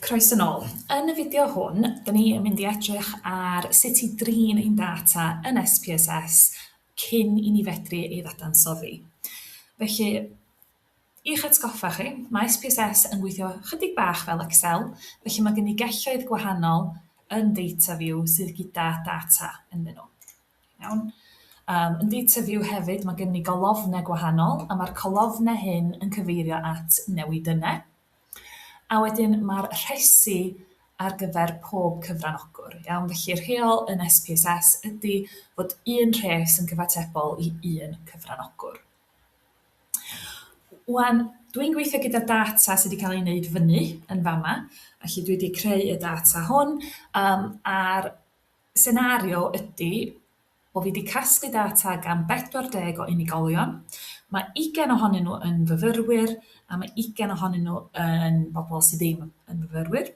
Croeso nôl. Yn y fideo hwn, dyn ni yn mynd i edrych ar sut i drin ein data yn SPSS cyn i ni fedru ei ddadansoddi. Felly, i'ch atgoffa chi, mae SPSS yn gweithio chydig bach fel Excel, felly mae gen i gelloedd gwahanol yn Data View sydd gyda data ynddyn nhw. Iawn? Um, yn Data View hefyd, mae gen ni golofnau gwahanol, a mae'r colofnau hyn yn cyfeirio at newidynnau. A wedyn mae'r rhesi ar gyfer pob cyfranogwr, iawn? Felly rheol yn SPSS ydy fod un rhes yn cyfatebol i un cyfranogwr. Wan, dwi'n gweithio gyda data sydd wedi cael ei wneud fyny yn fama, felly dwi wedi creu y data hwn, um, a'r senario ydy Bo fi 'di casglu data gan 40 o unigolion. Mae ugain ohonyn nhw yn fyfyrwyr a mae ugain ohonyn nhw yn bobl sydd ddim yn fyfyrwyr.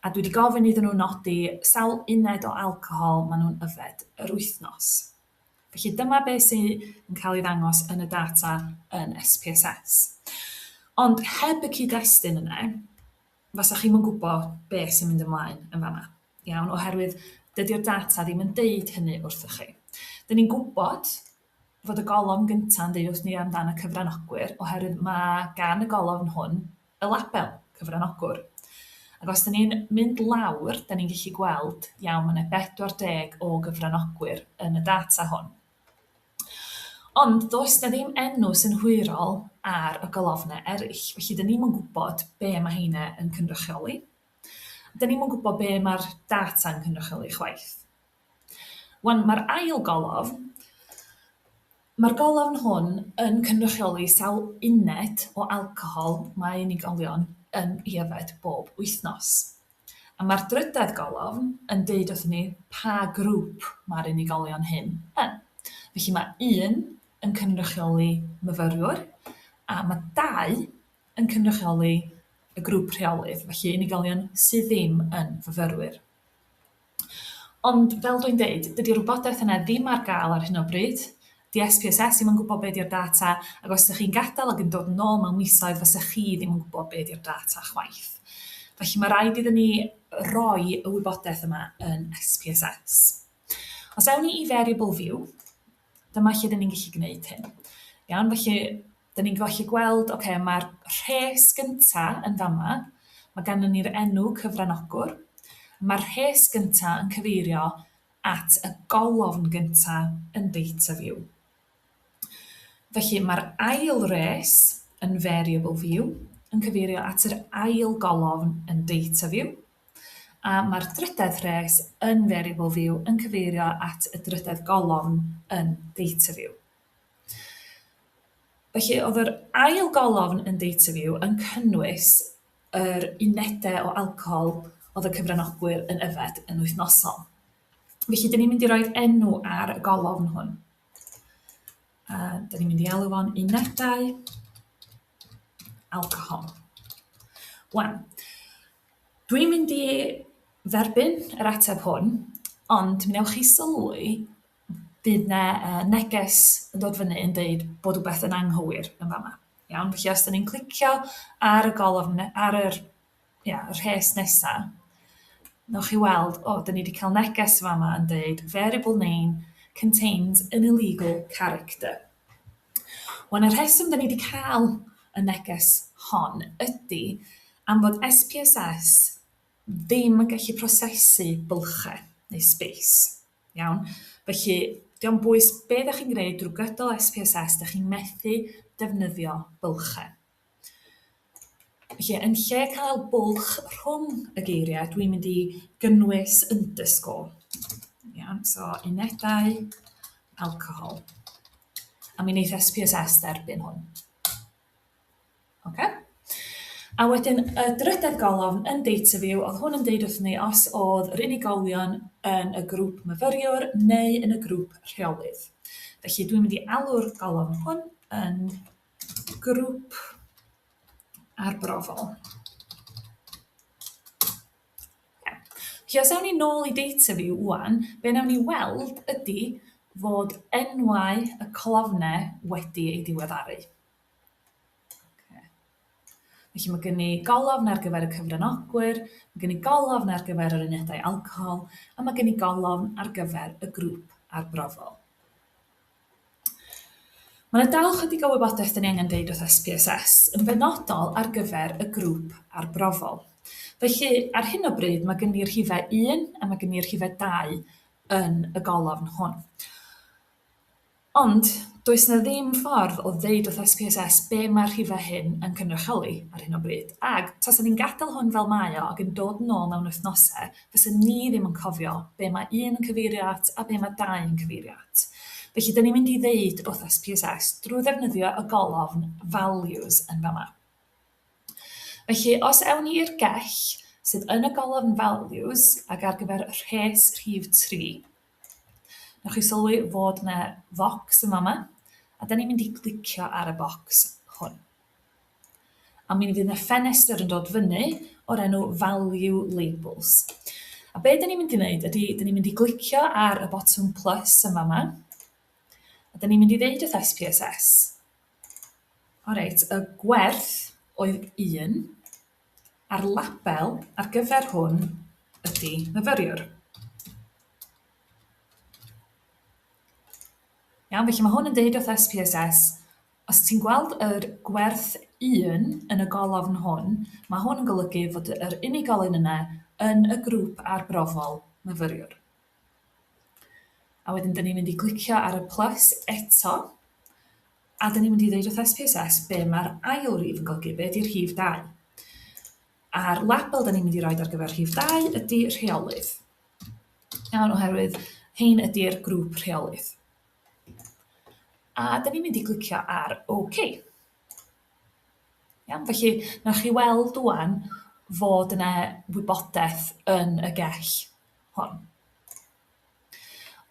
A dwi 'di gofyn iddyn nhw nodi sawl uned o alcohol maen nhw'n yfed yr wythnos. Felly dyma be sy'n yn cael ei ddangos yn y data yn SPSS. Ond heb y cyd-destun yna, fasach chi'm yn gwybod be sy'n mynd ymlaen yn fan'na. Iawn, oherwydd dydy'r data ddim yn deud hynny wrthoch chi. Dyn ni'n gwybod fod y golofn gynta'n deud wrth ni amdan y cyfranogwyr oherwydd mae gan y golofn hwn y label cyfranogwr. Ac os dyn ni'n mynd lawr, dyn ni'n gallu gweld, iawn, mae yna 40 o gyfranogwyr yn y data hwn. Ond does 'na ddim enw synhwyrol ar y golofnau eraill, felly dyn ni'm yn gwybod be mae heina yn cynrychioli. Dyn ni'm yn gwybod be mae'r data'n cynrychioli chwaith. Wan, mae'r ail golofn, mae'r golofn hwn yn cynrychioli sawl uned o alcohol mae unigolion yn ei yfed bob wythnos. A mae'r drydedd golofn yn deud wrthyn ni pa grŵp mae'r unigolion hyn yn. Felly mae un yn cynrychioli myfyriwr a mae dau yn cynrychioli y grŵp rheolydd, felly unigolion sydd ddim yn fyfyrwyr. Ond fel dwi'n deud, dydy'r wybodaeth yna ddim ar gael ar hyn o bryd. 'Di SPSS ddim yn gwybod be 'di'r data, ac os ydych chi'n gadael ac yn dod nôl mewn misoedd, fysa chi ddim yn gwybod be 'di'r data chwaith. Felly mae rhaid iddyn ni roi y wybodaeth yma yn SPSS. Os ewn ni i Variable View, dyma lle dyn ni'n gallu gwneud hyn. Iawn, felly 'Dan ni'n gallu gweld, ocê, mae'r rhes gynta yn fama, mae ganddo ni'r enw cyfranogwr, mae'r rhes gynta yn cyfeirio at y golofn gynta yn data view. Felly mae'r ail res yn variable view yn cyfeirio at yr ail golofn yn data view, a mae'r drydedd rhes yn variable view yn cyfeirio at y drydedd golofn yn data view. Felly oedd yr ail golofn yn Data View yn cynnwys yr unedau o alcohol oedd y cyfranogwyr yn yfed yn wythnosol. Felly, dyn ni'n mynd i roi enw ar y golofn hwn. A dyn ni'n mynd i alw fo'n unedau alcohol. Wan, dwi'n mynd i dderbyn yr ateb hwn, ond mi wnewch chi sylwi Fydd 'na yy neges yn dod fyny yn deud bod rhywbeth yn anghywir yn fama. Iawn? Felly os 'dan ni'n clicio ar y golofn ar yr ia y rhes nesa, wnewch chi weld, o, 'dan ni 'di cael neges yn fama yn deud variable name contains an illegal character. Wan y rheswm 'dan ni 'di cael y neges hon ydy am fod SPSS ddim yn gallu prosesu bylchau neu space. Iawn? Felly, dio'm bwys be dach chi'n gwneud drwy gydol SPSS, dach chi'n methu defnyddio bylchau. Felly, yn lle cael bwlch rhwng y geiriau, dwi'n mynd i gynnwys underscore. Iawn, so unedau alcohol. A mi wneith SPSS dderbyn hwn. Ocê? A wedyn y drydedd golofn yn data view, oedd hwn yn deud wrthon ni os oedd yr unigolion yn y grŵp myfyriwr neu yn y grŵp rheolydd. Felly dwi'n mynd i alw'r golofn hwn yn grŵp arbrofol. Felly os awn ni nôl i data view ŵan, be wnawn ni weld ydy fod enwau y colofnau wedi eu diweddaru. Felly mae gen i golofn ar gyfer y cyfranogwyr, mae gen i golofn ar gyfer yr unedau alcohol, a mae gen i golofn ar gyfer y grŵp arbrofol. Mae yna dal chydig o wybodaeth 'da ni angen deud wrth SPSS, yn benodol ar gyfer y grŵp arbrofol. Felly, ar hyn o bryd, mae gen i'r rhifau 1 a mae gen i'r rhifau 2 yn y golofn hwn. Ond, does 'na ddim ffordd o ddeud wrth SPSS be mae'r rhifau hyn yn cynrychioli ar hyn o bryd. Ag, tasen ni'n gadael hwn fel mae o ac yn dod nôl mewn wythnosau, fysen ni ddim yn cofio be mae un yn cyfeirio at a be mae dau yn cyfeirio at. Felly, 'da ni'n mynd i ddeud wrth SPSS drwy ddefnyddio y golofn values yn fama. Felly, os ewn ni i'r gell sydd yn y golofn values ac ar gyfer rhes rhif 3, Newch chi sylwi fod 'na focs yn fama, a 'dan ni'n mynd i glicio ar y bocs hwn. A mi fydd 'na ffenestr yn dod fyny o'r enw Value Labels. A be 'dan ni'n mynd i wneud ydy, 'dan ni'n mynd i glicio ar y botwm plus yn fama, a 'dan ni'n mynd i ddeud wrth SPSS, o reit, y gwerth oedd 1, a'r label ar gyfer hwn ydy myfyriwr. Iawn, felly mae hwn yn deud wrth SPSS, os ti'n gweld yr gwerth 1 yn y golofn hwn, mae hwn yn golygu fod yr unigolyn yna yn y grŵp arbrofol myfyriwr. A wedyn dyn ni'n mynd i glicio ar y plus eto, a dyn ni'n mynd i ddeud wrth SPSS be mae'r ail rif yn golygu, be ydy'r rhif 2. A'r label dyn ni'n mynd i roid ar gyfer rhif 2 ydy rheolydd. Iawn, oherwydd hein ydy'r grŵp rheolydd. A dyn ni'n mynd i glicio ar OK. Iawn, felly newch chi weld ŵan fod yna wybodaeth yn y gell hon.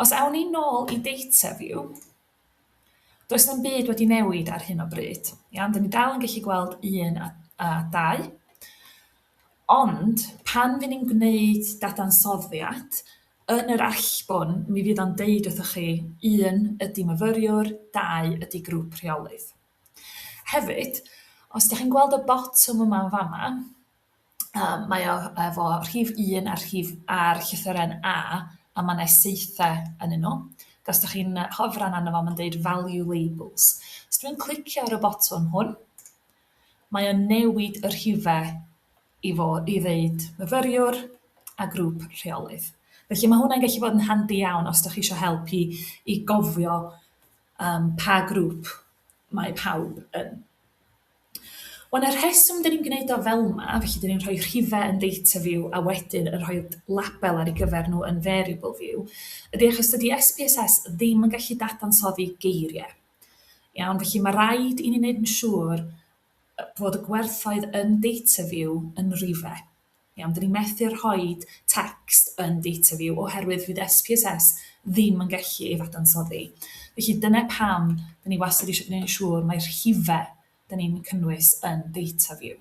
Os awn ni nôl i data view, does na'm byd wedi newid ar hyn o bryd. Iawn, dyn ni dal yn gallu gweld 1 a 2. Ond pan fy ni'n gwneud dadansoddiad, yn yr allbwn mi fydd o'n deud wrthoch chi 1 ydy myfyriwr, 2 ydy grŵp rheolydd. Hefyd, os dach chi'n gweld y botwm yma yn fama, mae o efo rhif 1 a'r rhif a'r llythyren A, a mae 'na saethau ynyn nhw. Ac os dach chi'n hofran arno fo, mae'n deud value labels. Os dwi'n clicio ar y botwm hwn, mae o'n newid y rhifau i fod i ddeud myfyriwr a grŵp rheolydd. Felly mae hwnna'n gallu bod yn handi iawn os dach chi isio help i i gofio pa grŵp mae pawb yn. Wan y rheswm dyn ni'n gwneud o fel 'ma, felly dyn ni'n rhoi rhifau yn data view a wedyn yn rhoi label ar ei gyfer nhw yn variable view, ydy achos dydy SPSS ddim yn gallu dadansoddi geiriau. Iawn, felly mae rhaid i ni wneud yn siŵr fod y gwerthoedd yn data view yn rifau. Iawn, dyn ni'n methu rhoid text yn data view oherwydd fydd SPSS ddim yn gallu ei ddadansoddi. Felly dyna pam dyn ni wastad eisiau gwneud yn siŵr mai'r rhifau dyn ni'n cynnwys yn data view.